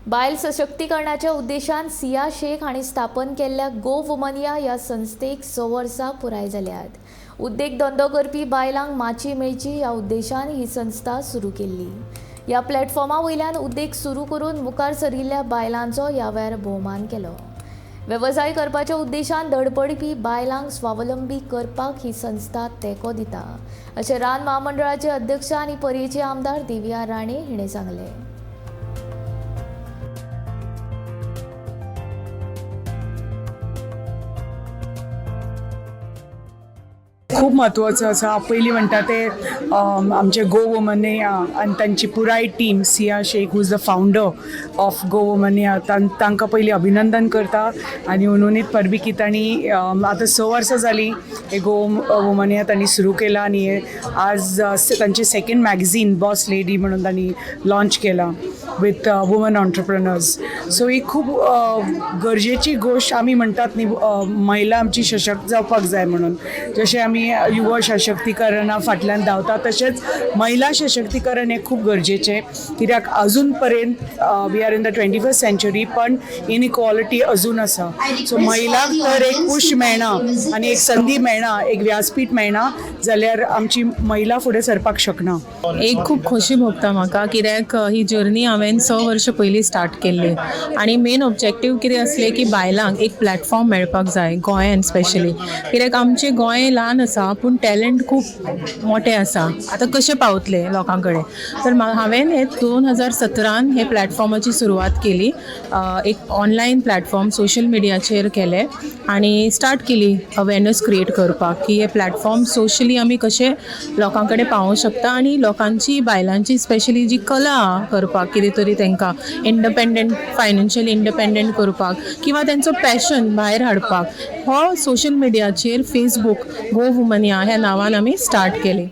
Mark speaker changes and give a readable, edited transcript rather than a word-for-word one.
Speaker 1: बायल सशक्तीकरणाच्या उद्देशान सिया शेख हांणी स्थापन केल्ल्या गो वुमनिया ह्या संस्थेक 6 वर्सां पुराय जाल्यात. उद्देग धंदो करपी बायलांक माची मेळची ह्या उद्देशान ही संस्था सुरू केल्ली. ह्या प्लॅटफॉर्मा वयल्यान उद्देग सुरू करून मुखार सरिल्ल्या बायलांचो ह्या वेळार भोवमान केलो. वेवसाय करपाच्या उद्देशान धडपडपी बायलांक स्वावलंबी करपाक ही संस्था तेंको दिता, अशें रान म्हामंडळाचे अध्यक्ष आनी पर्येचे आमदार देविया राणे हिणें सांगलें.
Speaker 2: खूब म्हत्वाचो आसा. पयलीं म्हणटा ते आमचे गो वुमनिया आनी तांची पुराय team, Siya Shaikh who is the founder of Go Womania, तांकां पयलीं अभिनंदन करता आनी हुनहुनीत परबीं की तांणी आतां 6 वर्सां जालीं हे गो वुमनिया तांणी सुरू केलां आनी हे आज तांचे सेकंड मॅगझीन बॉस लेडी म्हणून तांणी लॉन्च केलां विथ वुमन ऑन्टरप्रेनर्स. सो ही खूब गरजेची गोश्ट. आमी म्हणटात न्ही, महिला आमची सशक्त जावपाक जाय म्हणून. जशें आमी युवा सशक्तीकरणा फाटल्यान धांवता, तशेंच महिला सशक्तीकरण हें खूब गरजेचें, कित्याक अजून पर्यंत we are in the 21st century, पण इनइक्वॉलिटी अजून आसा. सो महिलांक तर एक पुश मेळना आनी एक संदी मेळना, एक व्यासपीठ मेळना जाल्यार आमची महिला फुडें सरपाक शकना.
Speaker 3: एक खूब खोशी भोगता म्हाका, कित्याक ही जर्नी हांवें 6 वर्सां पयलीं स्टार्ट केल्ली आनी मेन ऑब्जेक्टीव कितें आसलें की बायलांक एक प्लॅटफॉर्म मेळपाक जाय गोंयान स्पेशली, कित्याक आमचें गोंय ल्हान आसा पूण टॅलंट खूब मोटें आसा. आतां कशें पावतलें लोकां कडेन? तर हांवें हे 2017 हे प्लॅटफॉर्माची सुरवात केली. एक ऑनलायन प्लॅटफॉर्म सोशल मिडियाचेर केलें आनी स्टार्ट केली अवेरनस क्रिएट करपाक की हे प्लॅटफॉर्म सोशली आमी कशें लोकां कडेन पावोवंक शकता आनी लोकांची, बायलांची स्पेशली जी कला करपाक कितें तरी तांकां इंडपेंडंट, फायनान्शियली इंडपेंडंट करपाक किंवा तेंचो पॅशन भायर हाडपाक, हो सोशल मिडियाचेर फेसबूक गो वुमनिया ह्या नांवान आमी स्टार्ट केली.